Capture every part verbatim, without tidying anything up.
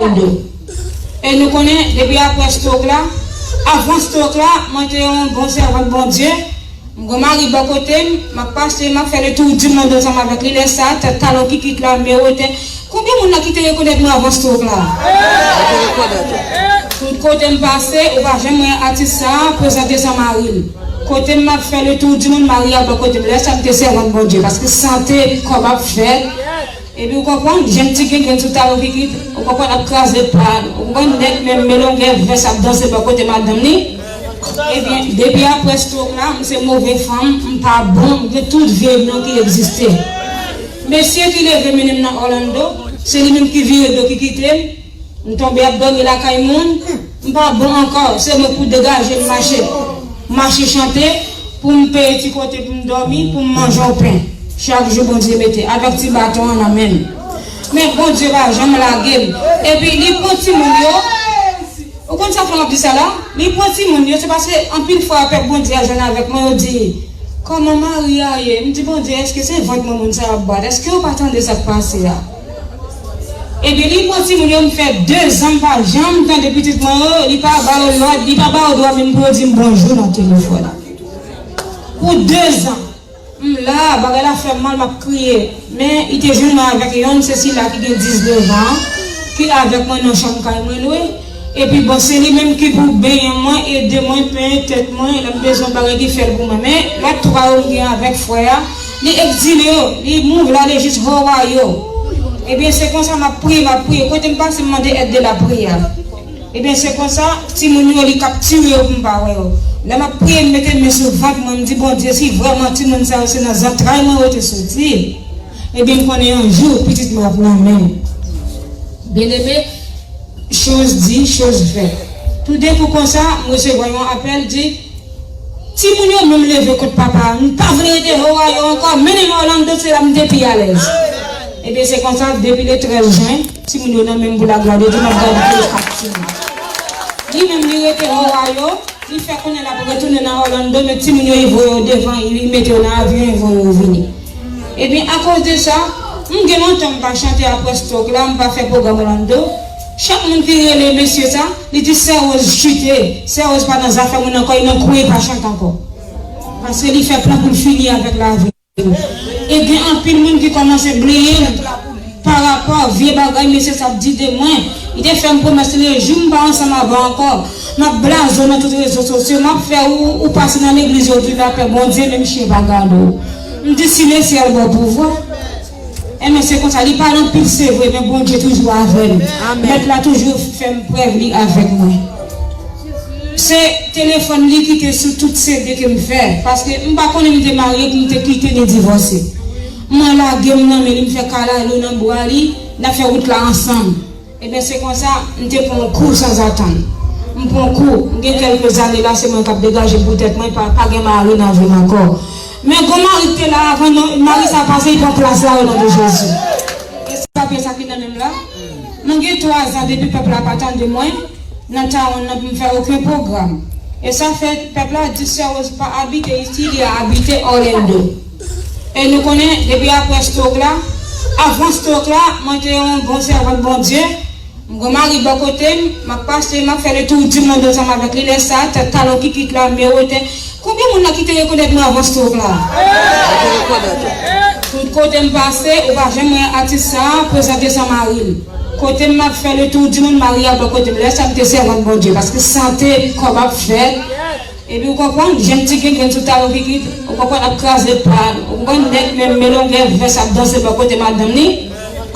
Orlando. E nou konnen, depi apre stroke la, avan stroke la, mwen te yon bon sèvant Bondye. M gon mari bò kote m, m ap pase, m ap fè le tour du monde ansanm avèk li. Lè sa, tèt talon kikit la, miwote. Konbyen moun la ki te rekonèt mwen avan stroke la? Tout kote m pase, ou pa janm wè atis sa a prezante san mari l. Kote m ap fè le tour du monde, mari a bò kote m. Lè sa, m te sèvant Bondye, paske sante kò m ap fèt. Epi ou konprann, jèn ti grenn sou talon kikit, ou konprann, ap kraze pad, ou konprann, nèg menm melongè vès ap danse bò kote madanm li. Ebyen, depi apre stroke la, m se move fanm, m pa bon, m gen tout vye non ki egziste. Mesye ki leve mennen m nan Orlando, se li menm ki vire do ki kite m. M tonbe ap dòmi lakay moun, m pa bon ankò, se mwen pou degaje m mache. Mache chante, pou m peye ti kote pou m dòmi, pou m manje yon pen. Chak jou Bondye mete, avèk ti baton an nan men m. Men Bondye pa janm lage m. Epi li pran timoun yo. Ou konn sa fè m ap di sa la? Li pran timoun yo, se paske anpil fwa pèp Bondye a jwenn avèk mwen, yo di, "Kòman mari a ye?" M di, "Bondye, èske se vant mwen moun sa a ap bat? Èske yo pa tande sa k pase a?" Epi li pran timoun yo, m fè dezan m pa janm tande pitit mwen yo, li pa ba yo lòd, li pa ba yo dwa menm pou yo di m bonjou nan telefòn. Pou dezan, m la, bagay la fè m mal, m ap kriye. Men, li te jwenn mwen avèk yonn, se sila ki gen diznèf an, ki avèk mwen nan chanm kay mwen lwe. Epi bon, se li menm ki pou benyen mwen, ede mwen, penyen tèt mwen, lè m bezwen bagay ki fè l pou mwen. Men, lòt twa yo m gen avèk frè a, li egzile yo, li move l ale jis Hawaii yo. Ebyen, se konsa m ap priye, m ap priye. Kote m pase, m mande èd de lapriyè. Ebyen, se konsa, timoun yo, li kaptire yo pou m pa wè yo. Lè m ap priye, m mete men sou vant mwen, m di, "Bondye, si vrèman timoun sa yo se nan zantray mwen yo te soti, ebyen, m konnen yon jou, pitit mwen ap nan men m." Byeneme, Chose dit, chose faite. Toudenkou konsa, m resevwa yon apèl, di, "Timoun yo menm leve kont papa a. M pa vle rete Ohio ankò. Mennen m Orlando, se la m te pi alèz." Ebyen, se konsa, depi le trèz jen, timoun yo nan men m pou laglwa de Dye, m ap gade tou le kat timoun. Li menm, li rete Ohio, li fè konnen l ap retounen nan Orlando, men timoun yo, li voye yo devan, li mete yo nan avyon, li voye yo vini. Ebyen, akoz de sa, m gen lontan m pa chante apre stroke la, m pa fè pwogram Orlando. Chak moun ki rele mesye sa, li di Sè Rose chite, Sè Rose pa nan zafè moun ankò, li nan kwen, li pa chante ankò. Paske li fè plan pou l fini avèk lavi. E gen anpil moun ki kòmanse bliye l parapò vye bagay mesye sa ap di de mwen. Li te fè m pwomès, le jou m pa ansanm avè w ankò, m ap blaze w nan tout rezo sosyo, m ap fè ou, ou pase nan legliz yo, ou di lapè Bondye, menm chen pa gade w. M di si lesyèl ba w pouvwa. Enben, se konsa, li pale anpil, se vre, men Bondye toujou avè m. Amèn. Mèt la toujou fè m prèv li avèk mwen. Se telefòn li ki te sou tout C D ke m fè, paske m pa konnen m te marye pou m te kite ni divòse. Mwen lage m nan men li, m fè kalalou nan bra li, n ap fè wout la ansanm. Ebyen, se konsa, m te pran yon kou sanzatann. M pran yon kou, m gen kèlke zane la, se mwen k ap degaje m pou tèt mwen, pa, pa gen mari nan vi m ankò. Men gon mari ki te la avan, non, mari sa pase, li pran plas la, o non de Jezi. E se papye sa ki nan men m la. Mwen gen twa zan depi pèp la pa tande mwen nan Tawonn nan pou m fè okenn pwogram. E sa fè pèp la di Sè Rose pa abite isi, li abite Orlando. E nou konnen, depi apre stroke la, avan stroke la, mwen te yon bon sèvant Bondye. M gon mari bò kote m, m ap pase, m ap fè le tour du monde ansanm avèk li. Lè sa, tèt talon kikit la, miwote. Konbyen moun la ki te rekonèt mwen avan stroke la? Tout kote m pase, ou pa janm wè atis sa a prezante san mari l. Kote m ap fè le tour du monde, mari a bò kote m. Lè sa, m te sèvant Bondye, paske sante kò m ap fèt. Epi ou konprann, jèn ti grenn sou talon kikit, ou konprann, ap kraze pad, ou konprann, nèg menm melongè vès ap danse bò kote madanm li.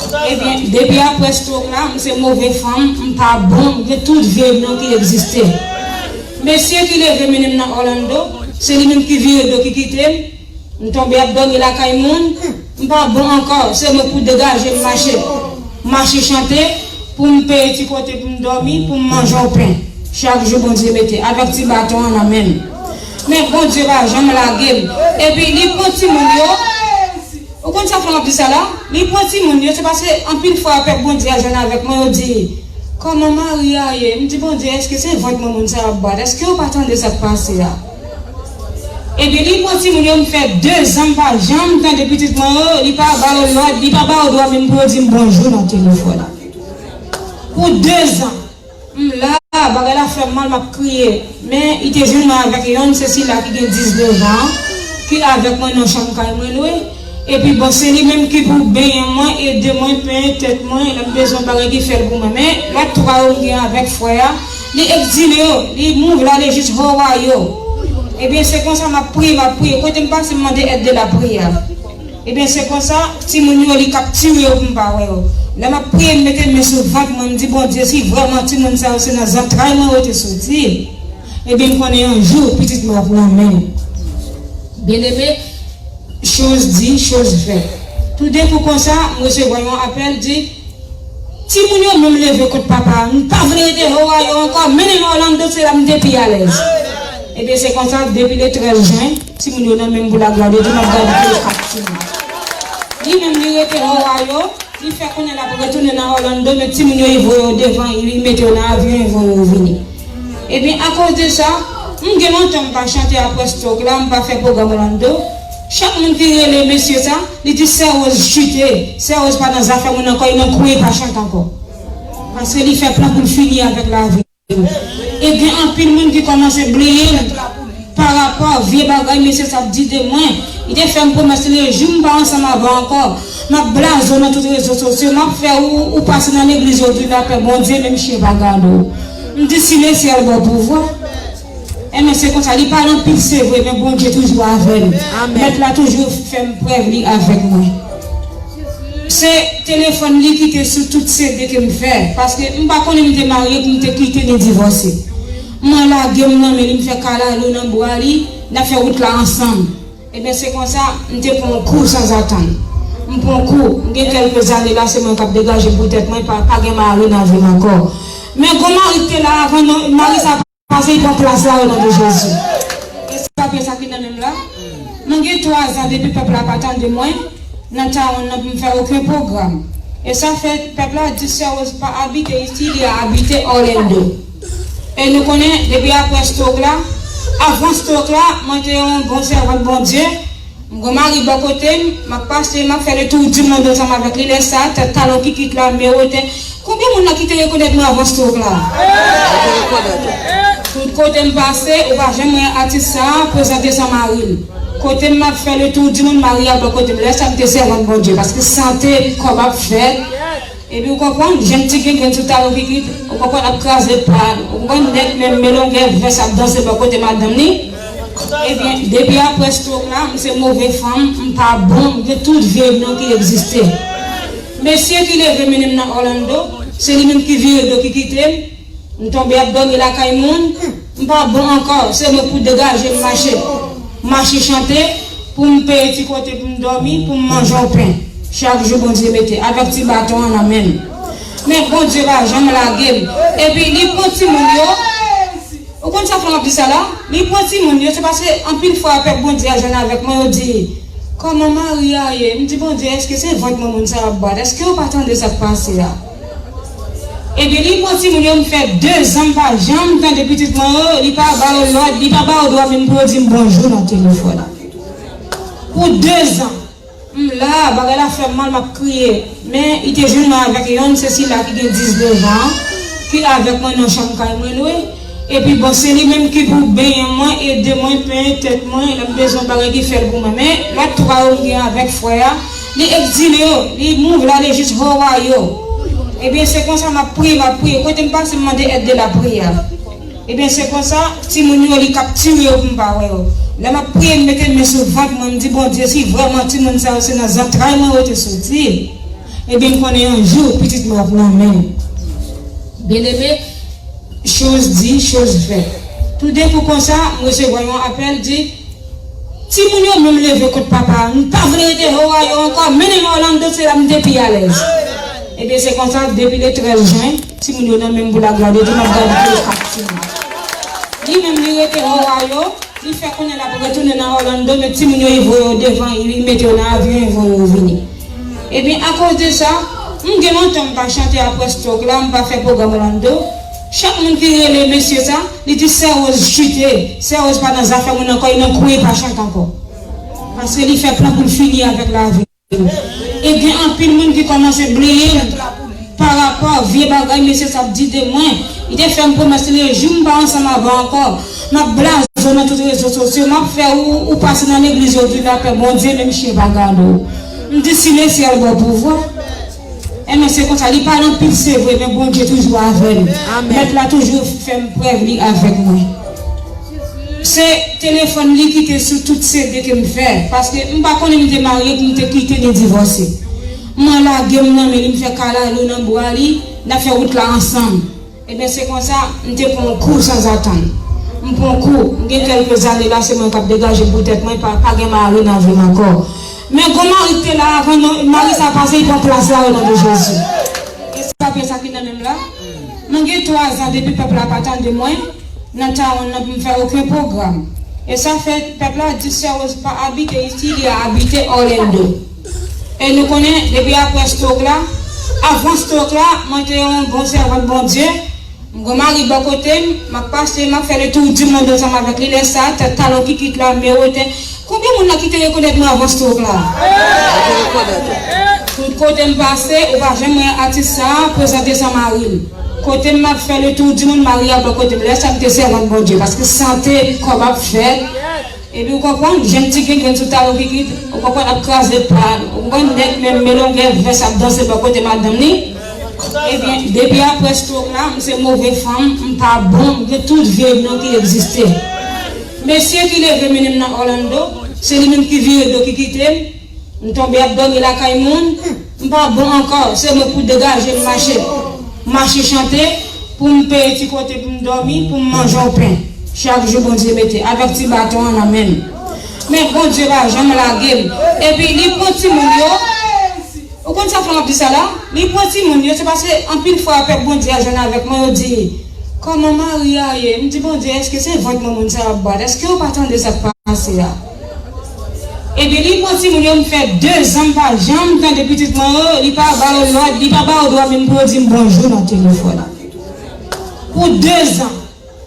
Ebyen, depi apre stroke la, m se move fanm, m pa bon, m gen tout vye non ki egziste. Mesye ki leve mennen m nan Orlando, se li menm ki vire do ki kite m. M tonbe ap dòmi lakay moun, m pa bon ankò, se mwen pou degaje m mache. Mache chante, pou m peye ti kote pou m dòmi, pou m manje yon pen. Chak jou Bondye mete, avèk ti baton an nan men m. Men Bondye pa janm lage m. Epi li pran timoun yo, ou konn sa fè m ap di sa la? Li pran timoun yo, se paske anpil fwa pèp Bondye a jwenn avèk mwen, yo di, "Kòman mari a ye?" M di, "Bondye, èske se vant mwen moun sa yo ap bat? Èske yo pa tande sa k pase a?" Ebyen, li pran timoun yo, m fè dezan m pa janm tande pitit mwen yo, li pa ba yo lòd, li pa ba yo dwa menm pou yo di m bonjou nan telefòn. Pou dezan, m la, bagay la fè m mal, m ap kriye. Men, li te jwenn mwen avèk yonn, se sila ki gen diznèf an, ki avèk mwen nan chanm kay mwen lwe. Epi, bon, se li menm ki pou benyen mwen, ede mwen, penyen tèt mwen, lè m bezwen bagay ki fè l pou mwen. Men, lòt twa yo m gen avèk frè a, li egzile yo, li move l ale jis Hawaii yo. Ebyen, se konsa m ap priye, m ap priye. Kote m pase, m mande èd de lapriyè. Ebyen, se konsa, timoun yo, li kaptire yo pou m pa wè yo. Lè m ap priye, m mete men sou vant mwen, m di, Bondye, si vrèman timoun sa yo se nan zantray mwen yo te soti, ebyen, m konnen yon jou, pitit mwen ap nan men m. Byeneme, chose dit, chose faite. Toudenkou konsa, m resevwa yon apèl, di, Timoun yo menm leve kont papa a. M pa vle rete Ohio ankò. Mennen m Orlando, se la m te pi alèz. Ebyen, se konsa, depi le trèz jen, timoun yo nan men m pou laglwa de Dye, m ap gade tou le kat timoun. Li menm, li rete Ohio, li fè konnen l ap retounen nan Orlando, men timoun yo, li voye yo devan, li mete yo nan avyon, li voye yo vini. Ebyen, akoz de sa, m gen lontan m pa chante apre stroke la, m pa fè pwogram Orlando. Chak moun ki rele mesye sa, li di Sè Rose chite, Sè Rose pa nan zafè moun ankò, li nan kou, li pa chante ankò. Paske li fè plan pou l fini avèk lavi. E gen anpil moun ki kòmanse bliye l pa rapò vye bagay mesye sa ap di de mwen. Li te fè m pwomès, le jou m pa ansanm avè w ankò, m ap blaze w nan tout rezo sosyo, m ap fè ou, ou pase nan legliz yo, di lapè Bondye, menm chen pa gade w. M di si le syèl ba w pouvwa. Enben, se konsa, li pale anpil, se vre, men Bondye toujou avè m. Mèt la toujou fè m prèv li avèk mwen. Se telefòn li ki te sou tout C D ke m fè, paske m pa konnen m te marye pou m te kite li divòse. Mwen lage m nan men li, m fè kalalou nan bra li, n ap fè wout la ansanm. Ebyen, se konsa, m te pran yon kou sanzatann. M pran yon kou, m gen kèlke zane la, se mwen k ap degaje pou tèt mwen, pa, pa gen mari nan vi m ankò. Men gon mari ki te la avan, non, mari sa pase, li pran plas la, o non de Jezi. E sa, apre sa ki nan men m la, mwen gen twa zan depi pèp la pa tande mwen nan Tawon nan pou m fè okenn pwogram. E sa fè pèp la di Sè Rose pa abite isi, li abite Orlando. E nou konnen, depi apre stroke la, avan stroke la, mwen te yon bon sèvant Bondye. M gon mari bò kote m, m ap pase, m ap fè le tour du monde ansanm avèk li. Lè sa, tèt talon kikit la, men wote. Konbyen moun la ki te rekonèt mwen avan stroke la? Tout kote m pase, ou pa janm wè atis sa a prezante san mari l. Kote m ap fè le tour du monde, mari a bò kote m. Lè sa, m te sèvant Bondye, paske sante kòb ap fèt. Epi ou konprann, jèn ti grenn sou talon kikit, ou konprann, ap kraze pa l. Ou konprann, nèg menm men longè vès ap danse bò kote madanm li. Ebyen, depi apre stroke la, m se move fanm, m pa bon, m gen tout vye non ki egziste. Mesye ki leve mennen m nan Orlando, se li menm ki vire do ki kite m. M tonbe ap dòmi lakay moun, m pa bon ankò, se mwen pou degaje m mache. Mache chante, pou m peye ti kote pou m dòmi, pou m manje yon pen. Chak jou Bondye mete, avèk ti baton an nan men m. Men Bondye pa janm lage m. Epi li pran timoun yo, ou konn sa fè m ap di sa la? Li pran timoun yo, se paske anpil fwa pèp Bondye a jwenn avèk mwen, yo di, Kòman mari a ye? M di, Bondye, èske se vant mwen moun sa ap bat? Èske yo pa tande sa k pase a? Ebyen, li pran timoun yo, m fè dezan m pa janm tande pitit mwen yo, li pa ba yo lòd, li pa ba yo dwa menm pou yo di m bonjou nan telefòn. Pou dezan, m la, bagay la fè m mal, m ap kriye. Men, li te jwenn mwen avèk yonn, se sila ki gen diznèf an, ki avèk mwen nan chanm kay mwen lwe. Epi bon, se li menm ki pou benyen mwen, ede mwen, penyen tèt mwen, lè m bezwen bagay ki fè l pou mwen. Men, lòt twa yo m gen avèk frè a, li egzile yo, li move l ale jis Hawaii yo. Ebyen, se konsa m ap priye, m ap priye. Kote m pase, m mande èd de lapriyè. Ebyen, se konsa, timoun yo, li kaptire yo pou m pa wè yo. Lè m ap priye, m mete men sou vant mwen, m di, Bondye, si vrèman timoun sa yo se nan zantray mwen yo te soti, ebyen, m konnen yon jou, pitit mwen ap nan men m. Byeneme, Chose dit, chose faite. Toudenkou konsa, m resevwa yon apèl, di, Timoun yo menm leve kont papa a. M pa vle rete Ohio ankò. Mennen m Orlando, se la m te pi alèz. Ebyen, se konsa, depi le trèz jen, timoun yo nan men m pou laglwa de Dye, m ap gade tou le kat timoun. Li menm, li rete Ohio, li fè konnen l ap retounen nan Orlando, men timoun yo, li voye yo devan, li mete yo nan avyon, li voye yo vini. Ebyen, akoz de sa, m gen lontan m pa chante apre stroke la, m pa fè pwogram Orlando. Chak moun ki rele mesye sa, li di Sè Rose chite, Sè Rose pa nan zafè moun ankò, li nan kou, li pa chante ankò. Paske li fè plan pou l fini avèk lavi l. E gen anpil moun ki kòmanse bliye l pa rapò vye bagay mesye sa ap di de mwen. Li te fè m pwomès, le jou m pa ansanm avè w ankò, m ap blaze w nan tout rezo sosyo, m ap fè ou, ou pase nan legliz yo di lapè, Bondye menm chen pa gade w. M di si lesyèl ba w pouvwa. Enben se konsa, li pale anpil se vre, men Bondye toujou avè l. Mèt la toujou fè m prèv li avèk mwen. Se telefòn li ki te sou tout C D ke m fè, paske m pa konnen m te marye pou m te kite li divòse. Mwen lage m nan men li, m fè kalalou nan bra li, n ap fè wout la ansanm. Ebyen se konsa, m te pran yon kou sanzatann. M pran yon kou, m gen kèlke zane la, se mwen k ap degaje m pou tèt mwen, pa, pa gen mari nan vi m ankò. Men gon mari ki te la avan, non, mari sa pase, li pran plas la, o non de Jezi. E se pa pye sa ki nan men m la. Mwen gen twa zan depi pèp la pa tande mwen nan Tawonn nan pou m fè okenn pwogram. E sa fè pèp la di Sè Rose pa abite isi, li abite Orlando. E nou konnen, depi apre stroke la, avan stroke la, mwen te yon bon sèvant Bondye. M gon mari bò kote m, m ap pase, m ap fè le tour du monde ansanm avèk li. Lè sa, tèt talon kikit la, miwote. Konbyen moun la ki te rekonèt mwen avan stroke la? Tout kote m pase, ou pa janm wè atis sa a prezante san mari l. Kote m ap fè le tour du monde, mari a bò kote m. Lè sa, m te sèvant Bondye, paske sante kòb ap fèt. Epi ou konprann, jèn ti grenn sou talon kikit, ou konprann, ap kraze pad, ou konprann, nèg menm melongè vès ap danse bò kote madanm li. Ebyen, depi apre stroke la, m se move fanm, m pa bon, m gen tout vye non ki egziste. Mesye ki leve mennen m nan Orlando, se li menm ki vire do ki kite m. M tonbe ap dòmi lakay moun, m pa bon ankò, se mwen pou degaje m mache. Mache chante, pou m peye ti kote pou m dòmi, pou m manje yon pen. Chak jou Bondye mete, avèk ti baton an nan men m. Men Bondye pa janm lage m. Epi li pran timoun yo, ou konn sa fè m ap di sa la? Li pran timoun yo, se paske anpil fwa pèp Bondye a jwenn avèk mwen, yo di, kòman mari a ye? M di, Bondye, èske se vant mwen moun sa yo ap bat? Èske yo pa tande sa k pase a? Ebyen, li pran timoun yo, m fè de zan m pa janm tande pitit mwen yo, li pa ba yo lòd, li pa ba yo dwa menm pou yo di m bonjou nan telefòn. Pou de zan,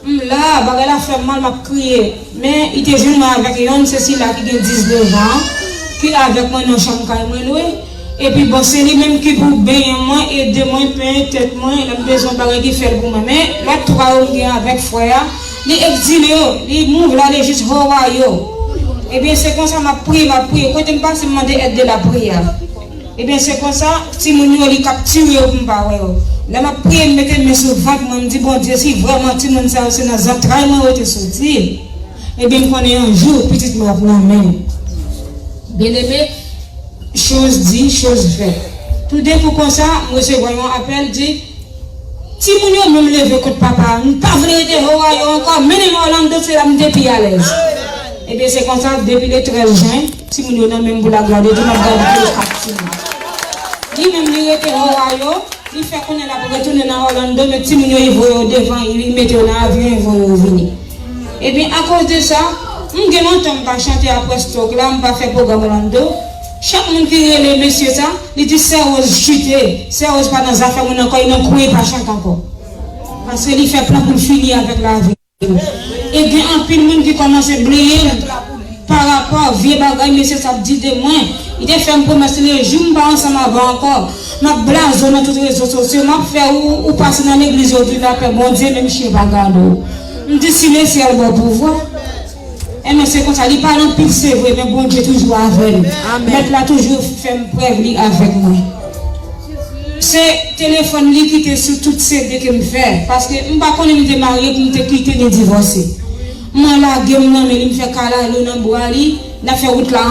m la, bagay la fè m mal, m ap kriye. Men, li te jwenn mwen avèk yonn, se sila ki gen diznèf an, ki avèk mwen nan chanm kay mwen lwe. Epi, bon, se li menm ki pou benyen mwen, ede mwen, penyen tèt mwen, lè m bezwen bagay ki fè l pou mwen. Men, lòt twa yo m gen avèk frè a, li egzile yo, li mouv l ale jis Hawaii yo. Ebyen, se konsa m ap priye, m ap priye. Kote m pase, m mande èd de lapriyè. Ebyen, se konsa, timoun yo, li kaptire yo pou m pa wè yo. Lè m ap priye, m mete men sou vant mwen, m di, Bondye, si vrèman timoun sa yo se nan zantray mwen yo te soti, ebyen, m konnen yon jou, pitit mwen ap nan men m. Byeneme, chose dit, chose faite. Toudenkou konsa, m resevwa yon apèl, di, timoun yo menm leve kont papa a. M pa vle rete Ohio ankò, mennen m Orlando, se la m te pi alèz. Ebyen, se konsa, depi le trèz jen, timoun yo nan men m pou laglwa de Dye, m ap gade tou kat timoun. Li menm, li rete Ohio, li fè konnen l ap retounen nan Orlando, men timoun yo, li voye yo devan, li mete yo nan avyon, li voye yo vini. Ebyen, akoz de sa, m gen lontan m pa chante apre stroke la, m pa fè pwogram Orlando. Chak moun ki rele mesye sa, li di Sè Rose chite, Sè Rose pa nan zafè moun ankò, li nan kwen, li pa chante ankò. Paske li fè plan pou l fini avèk lavi l. E gen anpil moun ki kòmanse bliye l pa rapò vye bagay mesye sa ap di de mwen. Li te fè m pwomès, le jou m pa ansanm avè w ankò, m ap blaze w nan tout rezo sosyo, m ap fè ou, ou pase nan legliz yo di lapè, Bondye menm chen pa gade w. M di si lesyèl ba w pouvwa. Enben se konsa, li pale anpil se vre, men Bondye toujou avè l. Mèt la toujou fè m prèv li avèk mwen. Se telefòn li ki te sou tout C D ke m fè, paske m pa konnen m te marye pou m te kite li divòse. Mwen lage m nan men li, m fè kalalou nan bra li, n ap fè wout la